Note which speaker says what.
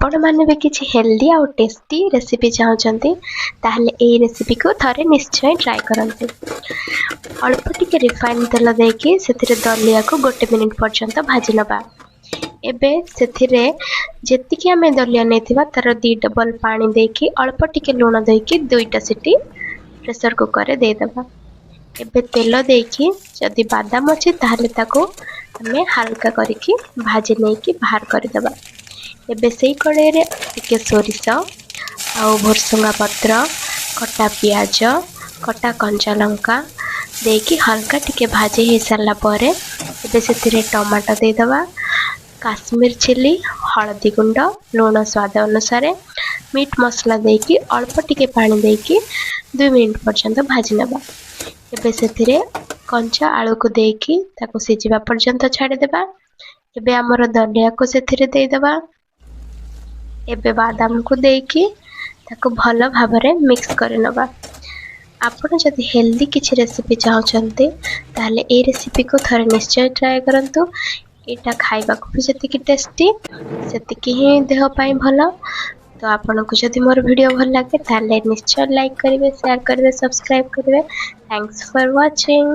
Speaker 1: ଆପଣମାନେ ବି କିଛି ହେଲ୍ଦି ଆଉ ଟେଷ୍ଟି ରେସିପି ଚାହୁଁଛନ୍ତି, ତାହେଲେ ଏଇ ରେସିପିକୁ ଥରେ ନିଶ୍ଚୟ ଟ୍ରାଏ କରନ୍ତୁ। ଅଳ୍ପ ଟିକେ ରିଫାଇନ୍ ତେଲ ଦେଇକି ସେଥିରେ ଦଲିଆକୁ 1 ମିନିଟ୍ ପର୍ଯ୍ୟନ୍ତ ଭାଜି ନେବା। ଏବେ ସେଥିରେ ଯେତିକି ଆମେ ଦଲିଆ ନେଇଥିବା, ତାର 2 ଡବଲ ପାଣି ଦେଇକି, ଅଳ୍ପ ଟିକେ ଲୁଣ ଦେଇକି 2ଟା ସିଟି ପ୍ରେସର କୁକରରେ ଦେଇଦେବା। ଏବେ ତେଲ ଦେଇକି ଯଦି ବାଦାମ ଅଛି, ତାହେଲେ ତାକୁ ଆମେ ହାଲକା କରିକି ଭାଜି ନେଇକି ବାହାର କରିଦେବା। ଏବେ ସେଇ କଡ଼େଇରେ ଟିକେ ସୋରିଷ ଆଉ ଭୃସଙ୍ଗା ପତ୍ର, କଟା ପିଆଜ, କଟା କଞ୍ଚା ଲଙ୍କା ଦେଇକି ହାଲକା ଟିକେ ଭାଜି ହେଇସାରିଲା ପରେ ଏବେ ସେଥିରେ ଟମାଟୋ ଦେଇଦେବା। କାଶ୍ମୀର ଚିଲି, ହଳଦୀ ଗୁଣ୍ଡ, ଲୁଣ ସ୍ୱାଦ ଅନୁସାରେ, ମିଟ୍ ମସଲା ଦେଇକି ଅଳ୍ପ ଟିକେ ପାଣି ଦେଇକି 2 ମିନିଟ୍ ପର୍ଯ୍ୟନ୍ତ ଭାଜି ନେବା। ଏବେ ସେଥିରେ କଞ୍ଚା ଆଳୁକୁ ଦେଇକି ତାକୁ ସିଝିବା ପର୍ଯ୍ୟନ୍ତ ଛାଡ଼ିଦେବା। ଏବେ ଆମର ଦଲିଆକୁ ସେଥିରେ ଦେଇଦେବା। ଏବେ ବାଦାମକୁ ଦେଇକି ତାକୁ ଭଲ ଭାବରେ ମିକ୍ସ କରିନେବା। ଆପଣ ଯଦି ହେଲ୍ଦି କିଛି ରେସିପି ଚାହୁଁଛନ୍ତି, ତାହେଲେ ଏଇ ରେସିପିକୁ ଥରେ ନିଶ୍ଚୟ ଟ୍ରାଏ କରନ୍ତୁ। ଏଇଟା ଖାଇବାକୁ ବି ଯେତିକି ଟେଷ୍ଟି, ସେତିକି ହିଁ ଦେହ ପାଇଁ ଭଲ। ତ ଆପଣଙ୍କୁ ଯଦି ମୋର ଭିଡ଼ିଓ ଭଲ ଲାଗେ, ତାହେଲେ ନିଶ୍ଚୟ ଲାଇକ୍ କରିବେ, ସେୟାର କରିବେ, ସବସ୍କ୍ରାଇବ୍ କରିବେ। Thanks for watching.